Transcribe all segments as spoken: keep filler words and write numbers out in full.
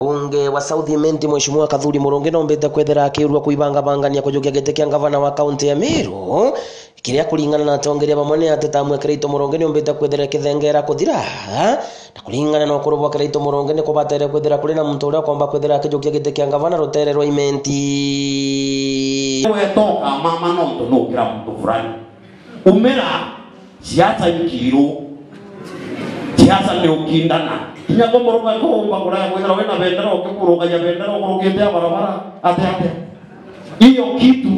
Mbunge wa South Imenti, Mheshimiwa Kathuri Murungi, noombite kwithira akiurua kuibangabangania kujukia giti kia ngavana wa kaunti ya Meru, kiria kuringana na atongeria bamwe ni ateti amwe, Kiraitu Murungi, niumbite kwithira ikithengera kuthira, na kuringana na ukuru bwa Kiraitu Murungi, ni kubatere kwithira kuri na muntu uria ukomba kwithira akijukia giti kia ngavana rutere rwa Imenti. Wetoka mama nontu nukira muntu fulani. Umira, siasa ikiru. Siasa ni ukindana. Kinya ko murume kuumba kuraya kwithira wina bendera, ukikurukagia bendera ukurukite a barabara, ate, ate. Hiyo kitu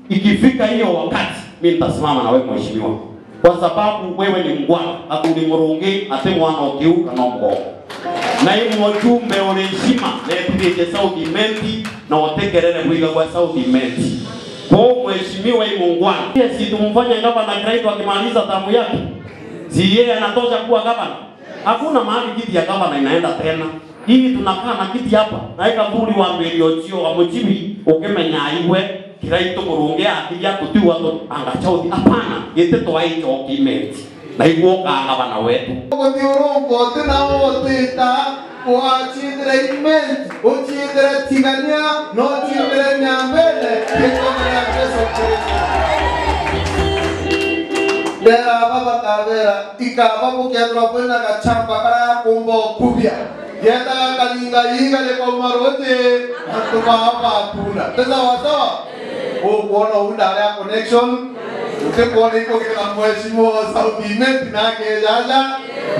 ikifika hiyo wakati, mi nitasimama na wewe mheshimiwa, kwa sababu wewe ni mngwana. Kathuri Murungi ati mwana o kiu kana o mgongo. Na i mujumbe uri heshima, na etithitie South Imenti, na utekerere kwiga gwa South Imenti. Kwou mheshimiwa i mungwana. Yes, tumfanye gavana Kiraitu akimaliza tamu yake. Si yeye anatosha kuwa gavana? Hakuna mahali kiti ya gavana inaenda tena. Hii tunakaa na kiti hapa. Na ika thuri wa mbiri ucio wa mucibi ukimenya aiwe Kiraitu Murungi akiria tutiwa tu anga chauthi. Hapana, giti twaicho Imenti. Na igwo ukaa gavana wetu. Guthiurunka uti na utita, wacindire Imenti, ucindire Tigania, no ucindire Nyambene, gitone ya Jesu Kristo. Ndera aba bakabera, ikaba bukethirwa bwina gachamba karia gakumba ukubia. Genda gakaringa iiga rikauma ruuji, antu baa bakuna. Ti sawa sawa? Ukwona uu ndari a connection, utikwona ikugirira mheshimiwa wa South Imenti na akejaja.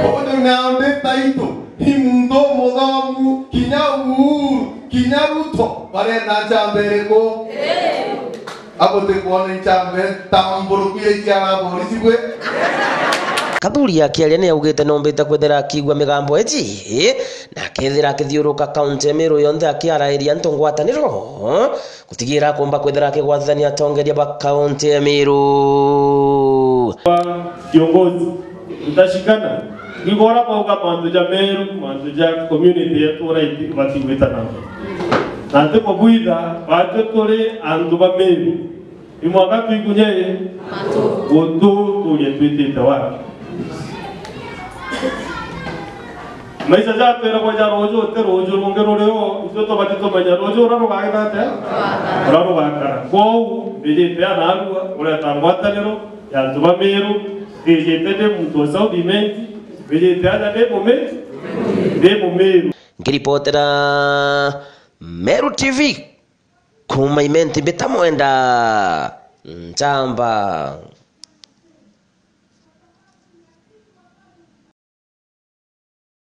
Uju ni aundi taitu, i muntu umuthomu, kinya Uhuru, kinya Ruto, barenda njamba iriku? Abo tikwona ichambe tamburuku iria iciaga borisi bwe. Kathuri akiaria ni augite noombite kwithira akiigua migambo iji, na akethira akithiuruka kaunti ya Meru yonthe akiarairia antu ngwataniro, gutigira akomba kwithira akigwatithania atongeria ba kaunti ya Meru. Kiongozi, tutashikana. Ngigora bauga mantu ja Meru, mantu ja community yetu uria iti-, batigwitana. Na ntikubwitha, batwi turi antu ba Meru. I mwanka twikunye i? Gutu turie twitite wapi? Maisha jatwiragwa ja ruuju, uti ruuju rungi ruri o, itwe tubati tumenya ruuju uria rugakira atia? Uria rugakara. Kwou, mbijite anarua, ureta ngwataniro ya antu ba Meru, mbijite ndi muntu wa South Imenti, mbijite aja ndi Mume-, ndi Mumiru. Nkiripotera Meru T V, kuuma Imenti mbita Mwenda Nchamba.